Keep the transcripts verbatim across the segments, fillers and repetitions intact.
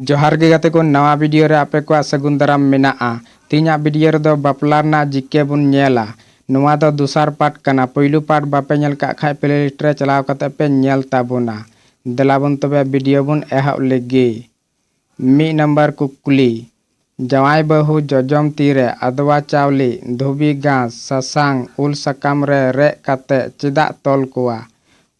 ᱡᱚᱦᱟᱨ ᱜᱮ ᱜᱟᱛᱮ ᱠᱚ, ᱱᱟᱣᱟ video ᱨᱮ ᱟᱯᱮ ᱠᱚᱣᱟᱜ ᱥᱟᱹᱜᱩᱱ ᱫᱟᱨᱟᱢ ᱢᱮᱱᱟᱜᱼᱟ᱾ ᱛᱮᱦᱮᱧᱟᱜ video ᱨᱮᱫᱚ ᱵᱟᱯᱞᱟ ᱨᱮᱱᱟᱜ GK ᱵᱚᱱ ᱧᱮᱞᱟ᱾ ᱱᱚᱣᱟ ᱫᱚ ᱫᱚᱥᱟᱨ part ᱠᱟᱱᱟ᱾ ᱯᱩᱭᱞᱩ part ᱵᱟᱯᱮ ᱧᱮᱞ ᱠᱟᱜ ᱠᱷᱟᱡ playlist ᱨᱮ ᱪᱟᱞᱟᱣ ᱠᱟᱛᱮ ᱯᱮ ᱧᱮᱞ ᱛᱟᱵᱚᱱᱟ᱾ ᱫᱮᱞᱟ ᱵᱚᱱ ᱛᱚᱵᱮ video ᱵᱚᱱ ᱮᱦᱚᱵ ᱞᱮᱜᱮ᱾ ᱢᱤᱫ ᱱᱟᱢᱵᱟᱨ ᱠᱩᱠᱞᱤ, ᱡᱟᱶᱟᱭ ᱵᱟᱹᱦᱩ ᱡᱚᱡᱚᱢ ᱛᱤᱨᱮ ᱟᱫᱽᱣᱟ ᱪᱟᱣᱞᱮ, ᱫᱷᱩᱵᱤ ᱜᱷᱟᱥ, ᱥᱟᱥᱟᱝ, ᱩᱞ ᱥᱟᱠᱟᱢ ᱨᱮ ᱨᱮᱫ ᱠᱟᱛᱮ ᱪᱮᱫᱟᱜ ᱛᱚᱞ ᱠᱚᱣᱟ?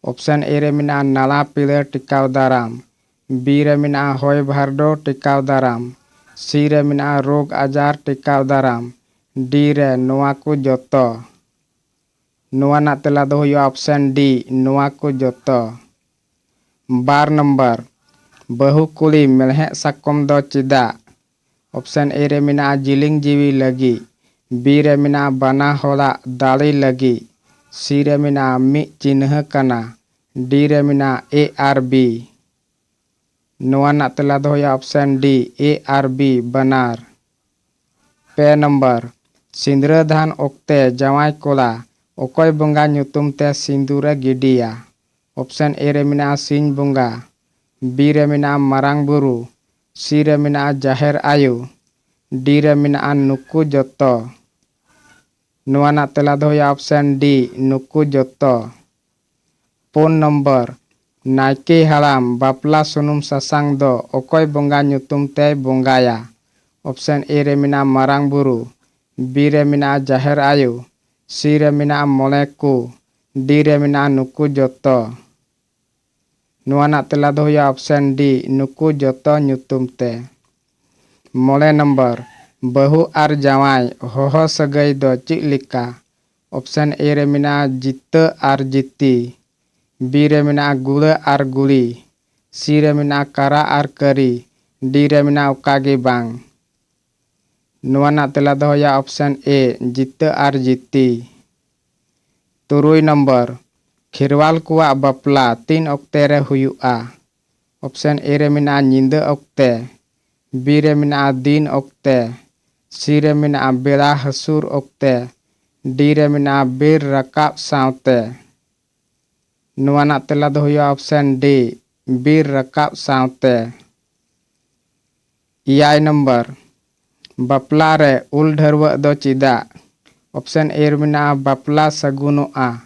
Option A ᱨᱮ ᱢᱮᱱᱟᱜᱼᱟ ᱱᱟᱞᱟ ᱯᱤᱲᱟᱹ ᱴᱮᱠᱟᱣ ᱫᱟᱨᱟᱢ, B ᱨᱮ ᱢᱮᱱᱟᱜᱼᱟ ᱦᱚᱭ ᱵᱷᱟᱨᱰᱳ ᱴᱮᱠᱟᱣ ᱫᱟᱨᱟᱢ, C ᱨᱮ ᱢᱮᱱᱟᱜᱼᱟ ᱨᱳᱜᱽ ᱟᱡᱟᱨ ᱴᱮᱠᱟᱣ ᱫᱟᱨᱟᱢ, D ᱨᱮ ᱱᱚᱣᱟ ᱠᱚ ᱡᱚᱛᱚ᱾ ᱱᱚᱣᱟ ᱨᱮᱱᱟᱜ ᱛᱮᱞᱟ ᱫᱚ ᱦᱩᱭᱩᱜᱼᱟ option D, ᱱᱚᱣᱟ ᱠᱚ ᱡᱚᱛᱚ᱾ ᱵᱟᱨ ᱱᱟᱢᱵᱟᱨ, ᱵᱟᱹᱦᱩ ᱠᱩᱲᱤ ᱢᱮᱲᱦᱮᱫ ᱥᱟᱠᱚᱢ ᱫᱚ ᱪᱮᱫᱟᱜ? Option A ᱨᱮ ᱢᱮᱱᱟᱜᱼᱟ ᱡᱤᱞᱤᱧ ᱡᱤᱣᱤ ᱞᱟᱹᱜᱤᱫ, B ᱨᱮ ᱢᱮᱱᱟᱜᱼᱟ ᱵᱟᱱᱟ ᱦᱚᱲᱟᱜ ᱫᱟᱲᱮ ᱞᱟᱹᱜᱤᱫ, C ᱨᱮ ᱢᱮᱱᱟᱜᱼᱟ ᱢᱤᱫ ᱪᱤᱱᱦᱟᱹ ᱠᱟᱱᱟ, D ᱨᱮ ᱢᱮᱱᱟᱜᱼᱟ A ᱟᱨ B᱾ ᱱᱚᱣᱟ ᱨᱮᱱᱟᱜ ᱛᱮᱞᱟ ᱫᱚ ᱦᱩᱭᱩᱜᱼᱟ option D, A R B ᱵᱟᱱᱟᱨ᱾ ᱯᱮ ᱱᱟᱢᱵᱟᱨ, ᱥᱤᱸᱫᱽᱨᱟᱹ ᱫᱟᱱ ᱚᱠᱛᱮ ᱡᱟᱶᱟᱭ ᱠᱚᱲᱟ ᱚᱠᱚᱭ ᱵᱚᱸᱜᱟ ᱧᱩᱛᱩᱢ ᱛᱮ ᱥᱤᱸᱫᱩᱨᱮ ᱜᱤᱰᱤᱭᱟ? Option A ᱨᱮ ᱢᱮᱱᱟᱜᱼᱟ ᱥᱤᱧ ᱵᱚᱸᱜᱟ, B ᱨᱮ ᱢᱮᱱᱟᱜᱼᱟ ᱢᱟᱨᱟᱝ ᱵᱩᱨᱩ, C ᱨᱮ ᱢᱮᱱᱟᱜᱼᱟ ᱡᱟᱦᱮᱨ ᱟᱭᱳ, D ᱨᱮ ᱢᱮᱱᱟᱜᱼᱟ ᱱᱩᱠᱩ ᱡᱚᱛᱚ᱾ ᱱᱚᱣᱟ ᱨᱮᱱᱟᱜ ᱛᱮᱞᱟ ᱫᱚ ᱦᱩᱭᱩᱜᱼᱟ option D, ᱱᱩᱠᱩ ᱡᱚᱛᱚ᱾ ᱯᱩᱱ ᱱᱚᱢᱵᱚᱨ, ᱱᱟᱭᱠᱮ ᱦᱟᱲᱟᱢ ᱵᱟᱯᱞᱟ ᱥᱩᱱᱩᱢ ᱥᱟᱥᱟᱝ ᱫᱚ ᱚᱠᱚᱭ ᱵᱚᱸᱜᱟ ᱧᱩᱛᱩᱢ ᱛᱮᱭ ᱵᱚᱸᱜᱟᱭᱟ? Option A ᱨᱮ ᱢᱮᱱᱟᱜᱼᱟ ᱢᱟᱨᱟᱝ ᱵᱩᱨᱩ, B ᱨᱮ ᱢᱮᱱᱟᱜᱼᱟ ᱡᱟᱦᱮᱨ ᱟᱭᱳ, C ᱨᱮ ᱢᱮᱱᱟᱜᱼᱟ ᱢᱚᱬᱮ ᱠᱚ, D ᱨᱮ ᱢᱮᱱᱟᱜᱼᱟ ᱱᱩᱠᱩ ᱡᱚᱛᱚ᱾ ᱱᱚᱣᱟ ᱨᱮᱱᱟᱜ ᱛᱮᱞᱟ ᱫᱚ ᱦᱩᱭᱩᱜᱼᱟ option D, ᱱᱩᱠᱩ ᱡᱚᱛᱚ ᱧᱩᱛᱩᱢ ᱛᱮ᱾ ᱢᱚᱬᱮ ᱱᱚᱢᱵᱚᱨ, ᱵᱟᱹᱦᱩ ᱟᱨ ᱡᱟᱶᱟᱭ ᱦᱚᱦᱚ ᱥᱟᱹᱜᱟᱹᱭ ᱫᱚ ᱪᱮᱫ ᱞᱮᱠᱟ? Option A ᱨᱮ ᱢᱮᱱᱟᱜᱼᱟ ᱡᱤᱛᱟᱹ ᱟᱨ ᱡᱤᱛᱤ, B ᱨᱮ ᱢᱮᱱᱟᱜᱼᱟ ᱜᱩᱲᱟᱹ ᱟᱨ ᱜᱩᱲᱤ, C ᱨᱮ ᱢᱮᱱᱟᱜᱼᱟ ᱠᱟᱨᱟ ᱟᱨ ᱠᱟᱹᱨᱤ, D ᱨᱮ ᱢᱮᱱᱟᱜᱼᱟ ᱚᱠᱟ ᱜᱮ ᱵᱟᱝ᱾ ᱱᱚᱣᱟ ᱨᱮᱱᱟᱜ ᱛᱮᱞᱟ ᱫᱚ ᱦᱩᱭᱩᱜᱼᱟ option A, ᱡᱤᱛᱟᱹ ᱟᱨ ᱡᱤᱛᱤ᱾ ᱛᱩᱨᱩᱭ ᱱᱚᱢᱵᱚᱨ, ᱠᱷᱮᱨᱣᱟᱞ ᱠᱚᱣᱟᱜ ᱵᱟᱯᱞᱟ ᱛᱤᱱ ᱚᱠᱛᱮ ᱨᱮ ᱦᱩᱭᱩᱜᱼᱟ? Option A ᱨᱮ ᱢᱮᱱᱟᱜᱼᱟ ᱧᱤᱫᱟᱹ ᱚᱠᱛᱮ, B ᱨᱮ ᱢᱮᱱᱟᱜᱼᱟ ᱫᱤᱱ ᱚᱠᱛᱮ, C ᱨᱮ ᱢᱮᱱᱟᱜᱼᱟ ᱵᱮᱲᱟ ᱦᱟᱹᱥᱩᱨ ᱚᱠᱛᱮ, D ᱨᱮ ᱢᱮᱱᱟᱜᱼᱟ ᱵᱮᱨ ᱨᱟᱠᱟᱵ ᱥᱟᱶᱛᱮ᱾ ᱱᱚᱣᱟ ᱨᱮᱱᱟᱜ ᱛᱮᱞᱟ ᱫᱚ ᱦᱩᱭᱩᱜᱼᱟ option D, ᱵᱮᱨ ᱨᱟᱠᱟᱵ ᱥᱟᱶᱛᱮ᱾ ᱮᱭᱟᱭ ᱱᱚᱢᱵᱚᱨ, ᱵᱟᱯᱞᱟ ᱨᱮ ᱩᱞ ᱰᱷᱟᱹᱨᱣᱟᱹᱜ ᱫᱚ ᱪᱮᱫᱟᱜ? ᱚᱯᱥᱮᱱ ᱮ ᱨᱮ ᱢᱮᱱᱟᱜᱼᱟ ᱵᱟᱯᱞᱟ ᱥᱟᱹᱜᱩᱱᱚᱜᱼᱟ,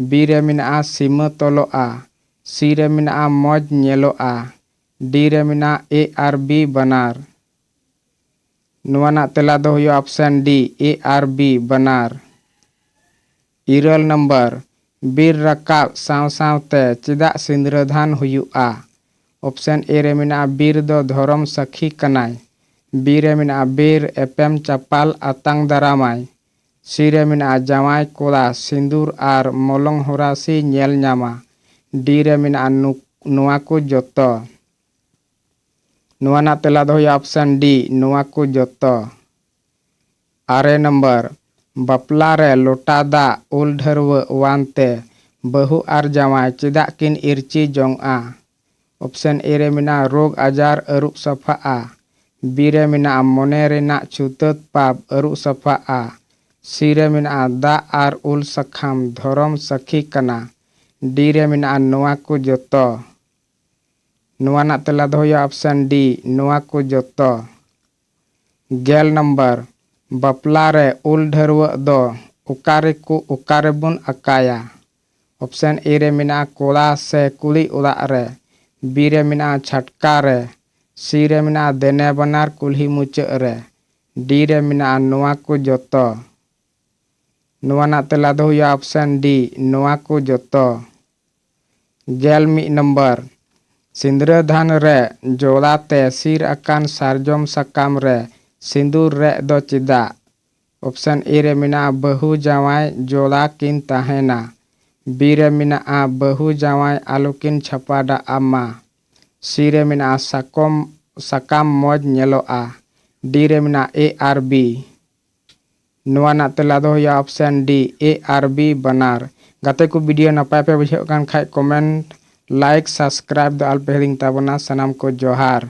ᱵᱤ ᱨᱮ ᱢᱮᱱᱟᱜᱼᱟ ᱥᱤᱢᱟᱹ ᱛᱚᱞᱚᱜᱼᱟ, ᱥᱤ ᱨᱮ ᱢᱮᱱᱟᱜᱼᱟ ᱢᱚᱡᱽ ᱧᱮᱞᱚᱜᱼᱟ, ᱰᱤ ᱨᱮ ᱢᱮᱱᱟᱜᱼᱟ ᱮ ᱟᱨ ᱵᱤ ᱵᱟᱱᱟᱨ᱾ ᱱᱚᱣᱟ ᱨᱮᱱᱟᱜ ᱛᱮᱞᱟ ᱫᱚ ᱦᱩᱭᱩᱜᱼᱟ ᱚᱯᱥᱮᱱ ᱰᱤ, ᱮ ᱟᱨ ᱵᱤ ᱵᱟᱱᱟᱨ᱾ ᱤᱨᱟᱹᱞ ᱱᱚᱢᱵᱚᱨ, ᱵᱤᱨ ᱨᱟᱠᱟᱵ ᱥᱟᱶ ᱥᱟᱶᱛᱮ ᱪᱮᱫᱟᱜ ᱥᱤᱸᱫᱽᱨᱟᱹᱫᱟᱱ ᱦᱩᱭᱩᱜᱼᱟ? ᱚᱯᱥᱮᱱ ᱮ ᱨᱮ ᱢᱮᱱᱟᱜᱼᱟ ᱵᱤᱨ ᱫᱚ ᱫᱷᱚᱨᱚᱢ ᱥᱟᱹᱠᱷᱤ ᱠᱟᱱᱟᱭ, ᱵᱤ ᱨᱮ ᱢᱮᱱᱟᱜᱼᱟ ᱵᱤᱨ ᱮᱯᱮᱢ ᱪᱟᱯᱟᱞ ᱟᱛᱟᱝ ᱫᱟᱨᱟᱢᱟᱭ, ᱥᱤ ᱨᱮ ᱢᱮᱱᱟᱜᱼᱟ ᱡᱟᱶᱟᱭ ᱠᱚᱲᱟ ᱥᱤᱸᱫᱩᱨ ᱟᱨ ᱢᱚᱞᱚᱝ ᱦᱚᱨᱟᱥᱤ ᱧᱮᱞ ᱧᱟᱢᱟ, ᱰᱤ ᱨᱮ ᱢᱮᱱᱟᱜᱼᱟ ᱱᱩ-, ᱱᱚᱣᱟ ᱠᱚ ᱡᱚᱛᱚ᱾ ᱱᱚᱣᱟ ᱨᱮᱱᱟᱜ ᱛᱮᱞᱟ ᱫᱚ ᱦᱩᱭᱩᱜᱼᱟ ᱚᱯᱥᱮᱱ ᱰᱤ, ᱱᱚᱣᱟ ᱠᱚ ᱡᱚᱛᱚ᱾ ᱟᱨᱮ ᱱᱚᱢᱵᱚᱨ, ᱵᱟᱯᱞᱟ ᱨᱮ ᱞᱚᱴᱟ ᱫᱟᱜ ᱩᱞ ᱰᱷᱟᱹᱨᱣᱟᱹᱜ ᱣᱟᱱ ᱛᱮ ᱵᱟᱹᱦᱩ ᱟᱨ ᱡᱟᱶᱟᱭ ᱪᱮᱫᱟᱜ ᱠᱤᱱ ᱤᱨᱪᱤ ᱡᱚᱝᱼᱟ? ᱚᱯᱥᱮᱱ ᱮ ᱨᱮ ᱢᱮᱱᱟᱜᱼᱟ ᱨᱳᱜᱽ ᱟᱡᱟᱨ ᱟᱹᱨᱩᱵ ᱥᱟᱯᱷᱟᱜᱼᱟ, ᱵᱤ ᱨᱮ ᱢᱮᱱᱟᱜᱼᱟ ᱢᱚᱱᱮ ᱨᱮᱱᱟᱜ ᱪᱷᱩᱛᱟᱹᱛ ᱯᱟᱯ ᱟᱹᱨᱩᱵ ᱥᱟᱯᱷᱟᱜᱼᱟ, ᱥᱤ ᱨᱮ ᱢᱮᱱᱟᱜᱼᱟ ᱫᱟᱜ ᱟᱨ ᱩᱞ ᱥᱟᱠᱟᱢ ᱫᱷᱚᱨᱚᱢ ᱥᱟᱹᱠᱷᱤ ᱠᱟᱱᱟ, ᱰᱤ ᱨᱮ ᱢᱮᱱᱟᱜᱼᱟ ᱱᱚᱣᱟ ᱠᱚ ᱡᱚᱛᱚ᱾ ᱱᱚᱣᱟ ᱨᱮᱱᱟᱜ ᱛᱮᱞᱟ ᱫᱚ ᱦᱩᱭᱩᱜᱼᱟ ᱚᱯᱥᱮᱱ ᱰᱤ, ᱱᱚᱣᱟ ᱠᱚ ᱡᱚᱛᱚ᱾ ᱜᱮᱞ ᱱᱚᱢᱵᱚᱨ, ᱵᱟᱯᱞᱟ ᱨᱮ ᱩᱞ ᱰᱷᱟᱹᱨᱣᱟᱹᱜ ᱫᱚ ᱚᱠᱟ ᱨᱮᱠᱚ, ᱚᱠᱟ ᱨᱮᱵᱚᱱ ᱟᱠᱟᱭᱟ? ᱚᱯᱥᱮᱱ ᱮ ᱨᱮ ᱢᱮᱱᱟᱜᱼᱟ ᱠᱚᱲᱟ ᱥᱮ ᱠᱩᱲᱤ ᱚᱲᱟᱜ ᱨᱮ, ᱵᱤ ᱨᱮ ᱢᱮᱱᱟᱜᱼᱟ ᱪᱷᱟᱴᱠᱟ ᱨᱮ, ᱥᱤ ᱨᱮ ᱢᱮᱱᱟᱜᱼᱟ ᱫᱮᱱᱮ ᱵᱟᱱᱟᱨ ᱠᱩᱞᱦᱤ ᱢᱩᱪᱟᱹᱫ ᱨᱮ, ᱰᱤ ᱨᱮ ᱢᱮᱱᱟᱜᱼᱟ ᱱᱚᱣᱟ ᱠᱚ ᱡᱚᱛᱚ᱾ ᱱᱚᱣᱟ ᱨᱮᱱᱟᱜ ᱛᱮᱞᱟ ᱫᱚ ᱦᱩᱭᱩᱜᱼᱟ ᱚᱯᱥᱮᱱ ᱰᱤ, ᱱᱚᱣᱟ ᱠᱚ ᱡᱚᱛᱚ᱾ ᱜᱮᱞ ᱢᱤᱫ ᱱᱚᱢᱵᱚᱨ, ᱥᱤᱸᱫᱽᱨᱟᱹᱫᱟᱱ ᱨᱮ ᱡᱚᱲᱟ ᱛᱮ ᱥᱤᱨ ᱟᱠᱟᱱ ᱥᱟᱨᱡᱚᱢ ᱥᱟᱠᱟᱢ ᱨᱮ ᱥᱤᱸᱫᱩᱨ ᱨᱮᱫ ᱫᱚ ᱪᱮᱫᱟᱜ? ᱚᱯᱥᱮᱱ ᱮ ᱨᱮ ᱢᱮᱱᱟᱜᱼᱟ ᱵᱟᱹᱦᱩ ᱡᱟᱶᱟᱭ ᱡᱚᱲᱟ ᱠᱤᱱ ᱛᱟᱦᱮᱱᱟ, ᱵᱤ ᱨᱮ ᱢᱮᱱᱟᱜᱼᱟ ᱵᱟᱹᱦᱩ ᱡᱟᱶᱟᱭ ᱟᱞᱚᱠᱤᱱ ᱪᱷᱟᱯᱟᱰᱟᱜᱼᱟ ᱢᱟ, ᱥᱤ ᱨᱮ ᱢᱮᱱᱟᱜᱼᱟ ᱥᱟᱠᱚᱢ, ᱥᱟᱠᱟᱢ ᱢᱚᱡᱽ ᱧᱮᱞᱚᱜᱼᱟ, ᱰᱤ ᱨᱮ ᱢᱮᱱᱟᱜᱼᱟ ᱮ ᱟᱨ ᱵᱤ᱾ ᱱᱚᱣᱟ ᱨᱮᱱᱟᱜ ᱛᱮᱞᱟ ᱫᱚ ᱦᱩᱭᱩᱜᱼᱟ ᱚᱯᱥᱮᱱ ᱰᱤ, ᱮ ᱟᱨ ᱵᱤ ᱵᱟᱱᱟᱨ᱾ ᱜᱟᱛᱮ ᱠᱚ, ᱵᱷᱤᱰᱤᱭᱳ ᱱᱟᱯᱟᱭ ᱯᱮ ᱵᱩᱡᱷᱟᱹᱣ ᱠᱟᱱ ᱠᱷᱟᱡ ᱠᱚᱢᱮᱱᱴ, ᱞᱟᱭᱤᱠ, ᱥᱟᱵᱥᱠᱨᱟᱭᱤᱵ ᱫᱚ ᱟᱞᱚᱯᱮ ᱦᱤᱲᱤᱧ ᱛᱟᱵᱚᱱᱟ᱾ ᱥᱟᱱᱟᱢ ᱠᱚ ᱡᱚᱦᱟᱨ᱾